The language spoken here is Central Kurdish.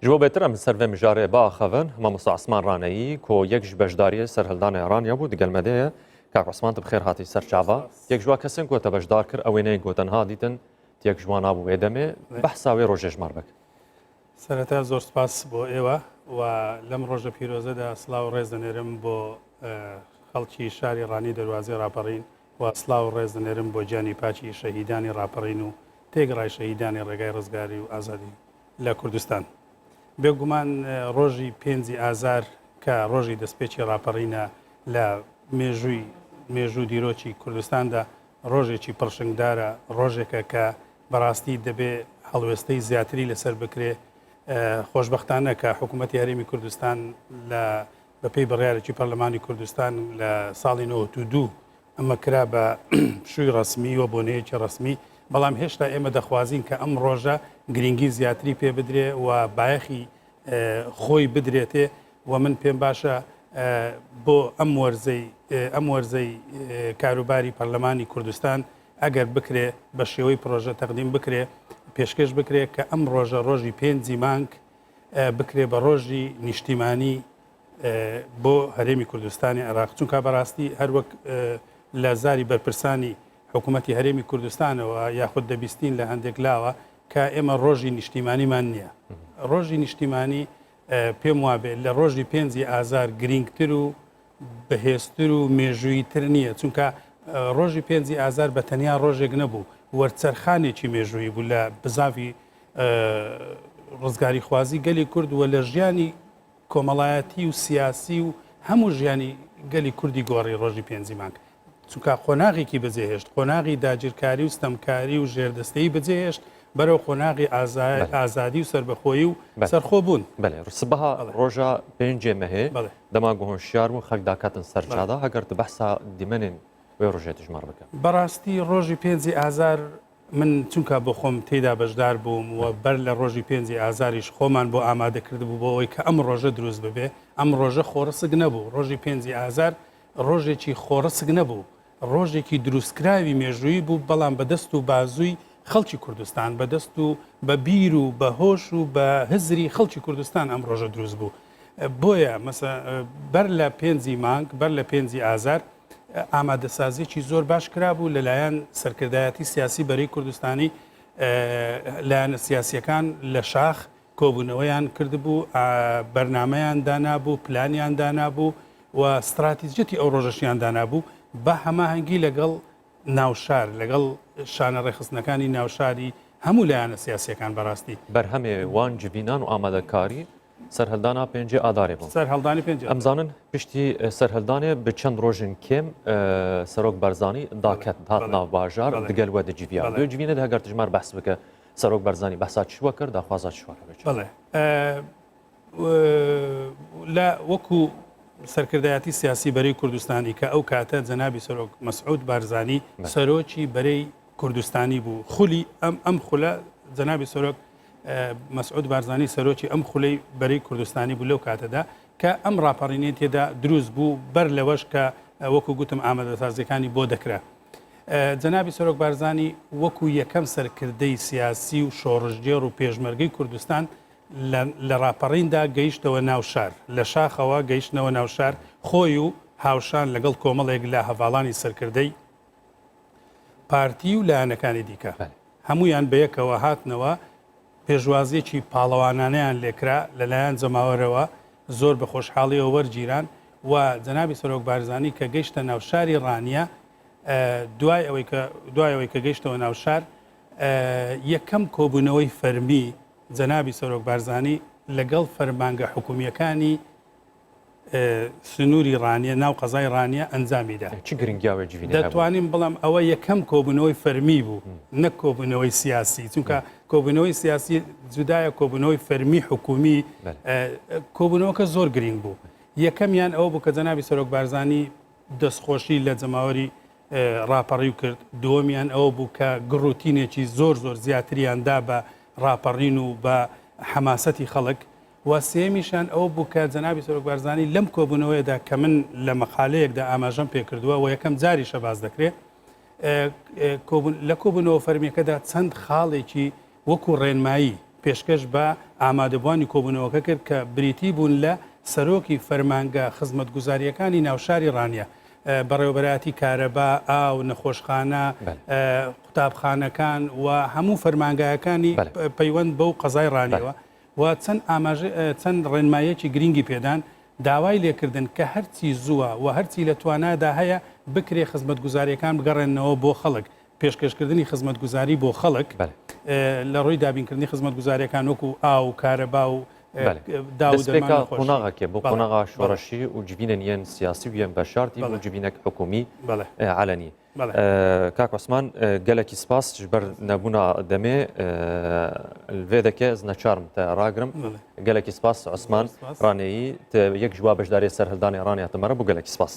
Ji bo bêtir em li ser vê mijarê biaxivin, Mamosta Osman Raneyî ku yek ji beşdariyê serhildanê Ranya bû digel me de ye. Kak Osman tu bi xêr hatî ser çava. Yek ji wa kesên ku te beşdar kir ew wêneyên ku te niha dîtin tu yek ji wan a bû wê demê. Behsa wê rojê ji me re bike. Sereta zor spas bo ئێوە و لەم ڕۆژە پیرۆزەدا سڵاو و ڕێز دەنێرم بۆ خەڵکی شاری ڕانی دەروازەی ڕاپەڕین و سڵاو و ڕێز دەنێرم بۆ گیانی پاکی شەهیدانی ڕاپەڕین و تێکڕای شەهیدانی ڕێگای ڕزگاری و ئازادی لە کوردستان. بێگومان ڕۆژی پێنجی ئازار کە ڕۆژی دەستپێکی ڕاپەڕینە لە مێژووی مێژوو دیرۆکی کوردستاندا ڕۆژێکی پڕشنگدارە، ڕۆژێکە کە بەڕاستی دەبێ هەڵوێستەی زیاتری لەسەر بکرێ. خۆشبەختانە کە حکوومەتی هەرێمی کوردستان لە بەپێی بڕیارێکی پەرلەمانی کوردستان لە ساڵی 92 ئەمە کرا بە پشووی ڕەسمی و بۆنەیەکی ڕەسمی، بەڵام هێشتا ئێمە دەخوازین کە ئەم ڕۆژە گرینگی زیاتری پێ بدرێ و بایەخی خۆی بدرێتێ و من پێم باشە بۆ ئەم وەرزەی ئەم وەرزەی کاروباری پەرلەمانی کوردستان ئەگەر بکرێ بە شێوەی پرۆژە تەقدیم بکرێ پێشکەش بکرێ کە ئەم ڕۆژە ڕۆژی پێنجی مانگ بکرێ بە ڕۆژی نیشتیمانی بۆ هەرێمی کوردستانی عێراق، چونکە بەڕاستی هەروەک لە زاری بەرپرسانی حکوومەتی هەرێمی کوردستانەوە یاخود دەبیستین لە هەندێک لاوە کە ئێمە ڕۆژی نیشتیمانیمان نییە. ڕۆژی نیشتیمانی پێم وابێ لە ڕۆژی پێنجی ئازار گرینگتر و بەهێزتر و مێژووییتر نییە، چونکە ڕۆژی پێنجی ئازار بە تەنیا ڕۆژێک نەبوو، وەرچەرخانێکی مێژوویی بوو لە بزاڤی ڕزگاریخوازی گەلی کورد و لە ژیانی کۆمەڵایەتی و سیاسی و هەموو ژیانی گەلی کوردی گۆڕی ڕۆژی پێنجی مانگ چونکە قۆناغێکی بەجێهێشت قۆناغی داگیرکاری و ستەمکاری و ژێردەستەیی بەجێهێشت بەرەو قۆناغی ئازادی و سەربەخۆیی و سەرخۆ بوون. بەلێ سبەها ڕۆژا پێنجێ مەهێ دەما گو هۆن شیار بوون خەک داکەتن سەر جادا هەگەر tu بەحسا دیمەنێن وێ ڕۆژێ تژمار بکە. بەڕاستی ڕۆژی پێنجی ئازار من چونکە بۆ خۆم تێیدا بەشدار بووم و بەر لە ڕۆژی پێنجی ئازاریش خۆمان بۆ ئامادە کردبوو بۆ ئەوەی کە ئەم ڕۆژە دروست ببێ، ئەم ڕۆژە خۆڕسک نەبوو، ڕۆژی پێنجی ئازار ڕۆژێکی خۆڕسک نەبوو، ڕۆژێکی دروستکراوی مێژوویی بوو، بەڵام بە دەست و بازووی خەڵکی کوردستان، بە دەست و بە بیر و بە هۆش و بە هزری خەڵکی کوردستان ئەم ڕۆژە دروست بوو. بۆیە مەسە بەر لە پێنجی مانگ، بەر لە پێنجی ئازار، ئامادەسازیەکی زۆر باش کرابوو لەلایەن سەرکردایەتی سیاسی بەرەی کوردستانی لایەنە سیاسیەکان لە شاخ کۆبوونەوەیان کردبوو بەرنمەیان دانابوو پلانیان دانابوو و ستراتیجیەتی ئەو ڕۆژەشیان دانابوو بە هەماهەنگی لەگەڵ ناوشار لەگەڵ شانە ڕێکخستنەکانی ناوشاری هەموو لایەنە سیاسیەکان بەڕاستی. بەرهەمێ وان جڤینان و ئامادەکاری سەرهەلدانا پێنجێ ئادارێ بوو. سەرهەڵدانی پێنجی ئادار. ئەم زانن پشتی سەرهەلدانێ bi çend rojên kêm Serok Barzanî daket hat nav bajar digel we dicivîya. Di civînê de heger tu ji me re behs bike Serok Barzanî behsa çi we kir, daxwaza çi we kir? Belê. لە وەکو سەرکردایەتی سیاسی بەرەی کوردستانی کە ئەو کاتە جەنابی سەرۆک مەسعود بارزانی سەرۆکی بەرەی کوردستانی بوو خولی ئەم ئەم خولە جەنابی سەرۆک مەسعود بارزانی سەرۆکی ئەم خولەی بەرەی کوردستانی بوو لەو کاتەدا کە ئەم ڕاپەڕینەی تێدا دروست بوو بەر لەوەش کە وەکو گوتم ئامادەسازیەکانی بۆ دەکرا. جەنابی سەرۆک بارزانی وەکو یەکەم سەرکردەی سیاسی و شۆڕشگێڕ و پێشمەرگەی کوردستان لە ڕاپەڕیندا گەیشتەوە ناو شار، لە شاخەوە گەیشتنەوە ناو شار خۆی و هاوشان لەگەڵ کۆمەڵێک لە هەڤاڵانی سەرکردەی پارتی و لایەنەکانی دیکە هەموویان بەیەکەوە هاتنەوە پێشوازیەکی پاڵەوانانەیان لێکرا لەلایەن جەماوەرەوە زۆر بە خۆشحاڵیەوە وەرگیران و جەنابی سەرۆک بارزانی کە گەیشتە ناو شاری ڕانیە دوای ئەوەی کە دوای ئەوەی کە گەیشتەوە ناو شار یەکەم کۆبوونەوەی فەرمی جەنابی سەرۆک بارزانی لەگەڵ فەرمانگە حکومییەکانی سنووری ڕانیە ناو قەزای ڕانیە ئەنجامی دا. چ گرنگیا وێ جڤینێ هەبوو؟ دەتوانین بڵێم ئەوە یەکەم کۆبوونەوەی فەرمی بوو نەک کۆبوونەوەی سیاسی، چونکە کۆبوونەوەی سیاسی جودایە کۆبوونەوەی فەرمی حکومی کۆبوونەوەکە زۆر گرنگ بوو. یەکەمیان ئەوە بوو کە جەنابی سەرۆک بارزانی دەستخۆشی لە جەماوەری ڕاپەڕیو کرد، دووەمیان ئەوە بوو کە گڕ و تینێکی زۆر زۆر زیاتریان دا بە ڕاپەڕین و بە حەماسەتی خەڵک و سێیەمیشیان ئەوە بوو کە جەنابی سەرۆک بارزانی لەم کۆبوونەوەیەدا کە من لە مەقالەیەکدا ئاماژەم پێ کردووە و یەکەم جاریشە باس دەکرێ لە کۆبوونەوە فەرمیەکەدا چەند خاڵێکی وەکو ڕێنمایی. پێشکەش بە ئامادەبووانی کۆبوونەوەکە کرد کە بریتی بوون لە سەرۆکی فەرمانگە خزمەتگوزارییەکانی ناوشاری ڕانیە، بەڕێوەبەرایەتی کارەبا، ئاو، نەخۆشخانە، قوتابخانەکان و هەموو فەرمانگایەکانی پەیوەند بەو قەزای ڕانیەوە و چەند ئاماژە چەند ڕێنماییەکی گرینگی پێدان، داوای لێکردن کە هەرچی زووە و هەرچی لە توانادا هەیە بکرێ خزمەتگوزارییەکان بگەڕێننەوە بۆ خەڵک، پێشکەشکردنی خزمەتگوزاری بۆ خەڵک لە ڕووی دابینکردنی خزمەتگوزاریەکان وەکو ئاو و کارەبا و دا و دەرمان قۆناغەکێ بۆ قۆناغا شۆڕشی و جبینە یەن سیاسی و یەن بەشارتی بۆ جبینەک حکومی عەلەنی کاک عوسمان گەلێکی سپاس بەر نەبوونا دەمێ vê دەکێ ez neçarم te ڕاگرم گەلێکی سپاس عوسمان ڕانەیی یەک ژوا بەشداری سەرهەڵدانی ڕانیاتەمەرە بۆ گەلێکی سپاس.